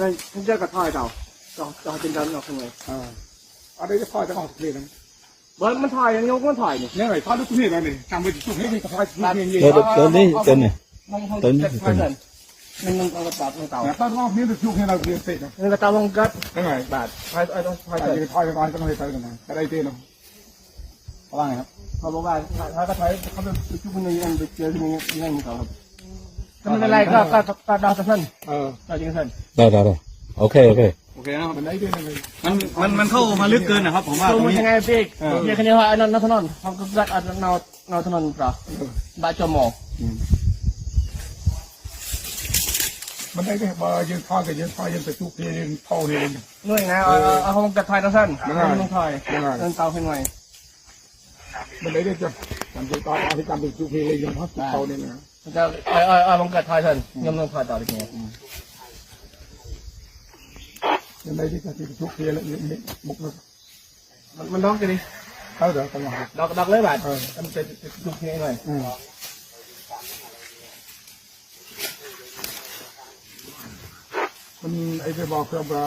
ນັ້ນເຈົ້າກໍຖ່າຍເຈົ້າ ເຈົ້າ ເຈົ້າເປັນດຳເນາະຂ້າງໃນ ເອີ ອັນນີ້ຈະຖ່າຍຈາກອອກເລີຍນະ ບໍ່ ມັນຖ່າຍ ຍັງຍົກມັນຖ່າຍນີ້ ແນວໃດຖ່າຍລູກນີ້ແລ້ວນີ້ ຈຳໄວ້ຈຸກນີ້ກໍຖ່າຍລູກນີ້ ເອີ ຕົວນີ້ ຕົວນີ້ ມັນມັນມັນມັນກໍຕັດຂອງເກົ່າ ແລ້ວຕອນອອກນີ້ຈຸກນີ້ລາວເປັນເຕະນະ ມັນກໍຕັດຂອງກັດ ຈັ່ງໃດ ບາດ ຖ່າຍ ຖ່າຍ ຖ່າຍ ຖ່າຍ ຖ່າຍ ຖ່າຍ ຖ່າຍ ຖ່າຍ ກໍໄດ້ເຕະເນາະ. ເຂົາວ່າໄງຄັບ? ເຂົາບອກວ່າ ຖ້າ ຖ້າ ຖ້າ ຖ້າໄປຈຸກມັນຢູ່ນັ້ນ ໄປເຈີທີ່ມັນຢູ່ນັ້ນເຂົາຄັບ ກໍບໍ່ເປັນໄລ ກໍ ກໍ ກໍ ກໍເອົາຈັ່ງຊັ້ນ ເອີ ເອົາຈັ່ງຊັ້ນ ໄດ້ ໄດ້ ໄດ້ ໂອເຄ ໂອເຄ ໂອເຄເນາະ ມັນໄດ້ເດ້ ມັນ ມັນ ມັນເຂົ້າມາເລິກເກີນນະຄັບ ຜົມວ່າ ໂຕມັນຍັງໄງປີກ ເອີ ເຮົາກໍເກີດເອົາເນົາຖະໜົນ ເຮົາກໍເກີດເອົາເນົາ ເນົາຖະໜົນກໍ ບາດຈໍມໍ ອືມ ມັນໄດ້ເດ້ ບໍ່ຢືນທ້າຍກໍຢືນທ້າຍ ຢືນໄປຈຸກທີ່ເທົ່ານີ້ ໜ່ວຍນະ ເອີ ເອົາ ເອົາຂອງກັດຖ່າຍຈັ່ງຊັ້ນ ໜ່ວຍ ໜ່ວຍຖ່າຍ ໜ່ວຍ ເອົາເຕົາໃຫ້ໜ່ວຍ ມັນໄດ້ເດ້ ຈະ ຈຳເປັນຕ້ອງເອົາໃຫ້ຈຳເປັນຈຸກເຮເລຍ ເອົາຈຸກເຕົານີ້ນະ ຈະ ເອົາ ເອົາ ເອົາຂອງກັດຖ່າຍຊັ້ນ ອືມ ຍອມລົງຖ່າຍເຕົານີ້ ອືມ ມັນໄດ້ເດ້ ຈະເປັນຈຸກເຮເລຍ ໝົກ ມັນ ມັນດອກຢູ່ນີ້ ເອົາດອກ ດອກ ດອກເລີຍບາດ ເອີ ມັນເປັນຈຸກເຮໜ່ອຍ ອືມ ມັນໄອ້ໄປບອກເພື່ອວ່າ